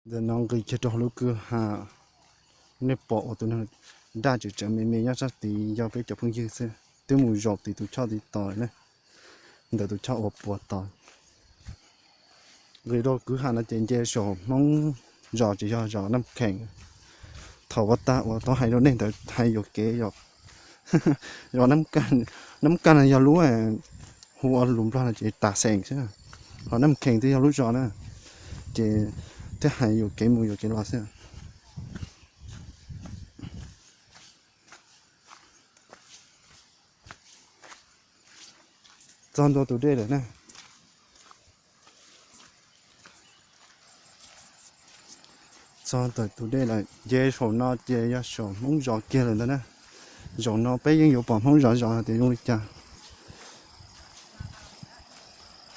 Ntawm no nqis kiag rau hauv lub kwj ha, nej pom uas tus neeg daj tseem tseem me me nyob sab tid yog peb cov phooj ywg xwb, twb mus zaum tim tus choj tid tos na, ntawm tus choj uas puag tod. Nqis rau kwj ha no ces nce saum Hmoob zos ces yog zos Naj Khees. Thaum ua tag uas tau hais rau nej ntawd hais yuam kev yom. Zos Naj Kag no yog lub, hu ua lus Nplog no ces Tas Xees xwb, ho Naj Khees twb yog lub zos na, ces thiaj hais yuam kev mus yuam kev los xwb. Txog ntua tus dej lawm na. Txog ntawm tus dej lawm, nce saum no ces yog saum Hmoob zos kiag lawm ntag na. Zaum no peb yeej yuav pom Hmoob zov zos tias zoo li cas.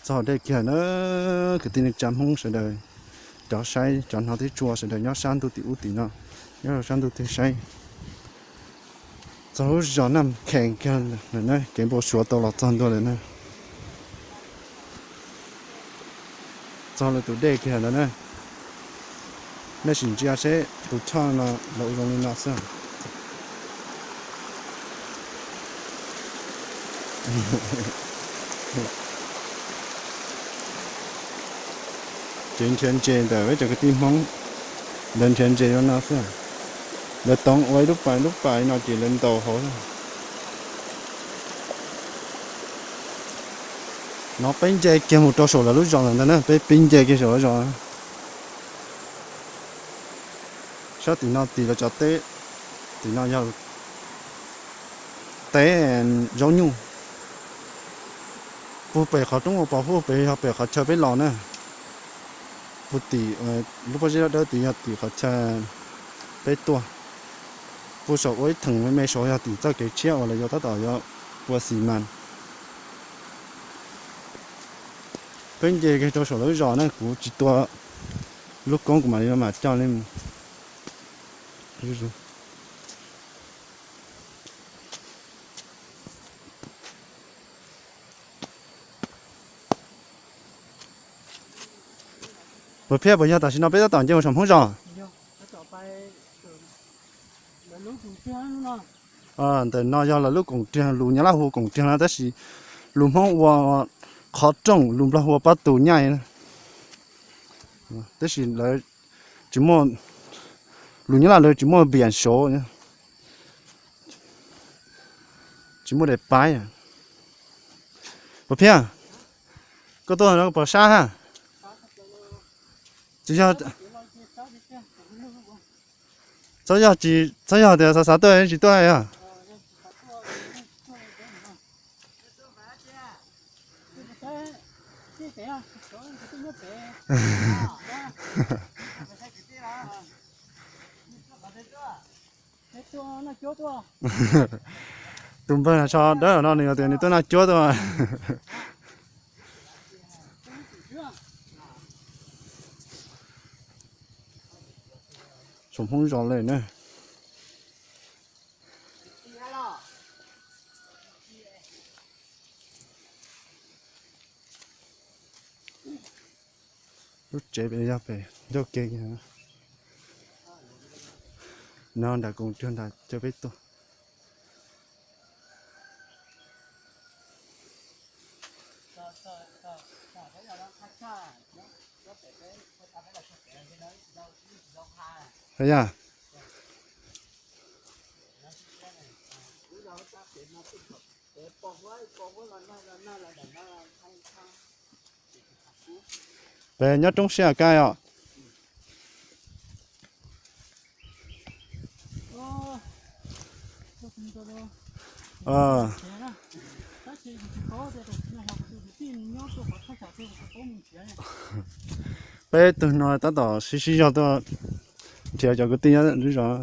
Txog dej kiag na, kwv tij neej tsa Hmoob sawv daws, cov saib cov hnov thiab tshua sawv daws nyob sab ntuj tim ub tim no, nyob rau sab ntuj twg saib. Txog lub zos Naj Khees kiag lawm na, kev npau suav tau los txog ntua lawm na. Txog lawm tus dej kiag ntawd na. Nej sim ntsia seb tus choj no los zoo li no xwb. Ces nrhiav ntses ntawm peb cov kwv tij Hmoob, lawv nrhiav ntses zoo no xwb. Lawv toov ua ib lub pas lub pas no ces lawv ntaus hauv. No peb nce kiag mus rau saum lawv lub zos lawm ntag na, peb pib nce kiag saum lawv zos. Sab tim no tim lawv cov teb, tim no yog teb zaub nyuj. Puag pem qhov roob ua pos huaj pem yog pem qhov chaw peb los na. Puag tim lub pob zeb dawb dawb tid yog tim qhov chaw peb tuaj. Puag saum ua ib theem me me saud yog tim txoj kev tshiab uas lawv yuav tab tom yuav pua xis mas. Peb nce kiag rau saum lawv zos na, kuv tsis tua lub koob kuv mam li mam coj nej mus. Puas phiaj puas yog tam sim no peb tab tom nce mus saum Hmoob zos? Ntawm no yog lawv lub koom riag, lus Nyab Laj hu koom riag no tab sis lus Hmoob ua qhov rooj, lus Nplog hu ua pob tus nyaij. Tab sis lawv tsis muaj, lus Nyab Laj lawv tsis muaj npiam saud, tsis muaj daim paib. Puas phiaj, koj tuaj no koj puas sab hab? Tsis yog, txhob yog, txhob yog tias xav xav tuaj tsis tuaj yog. Tus npawg no so dawb no nws tias nws tuaj noj cuab tuaj. Saum Hmoob zos lawm na. Lub tsev pem yog pem ncauj kev no, nram koom riag nram caw peb tuaj. Yog peb nyob roob siab kawg os. Peb tug no tab tom sib sib zog tuaj nrhiav cov kwv tij nyob lub zos.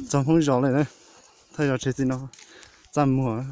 Txog Hmoob zos lawm, thaj zog tseg txij no, txaj muag.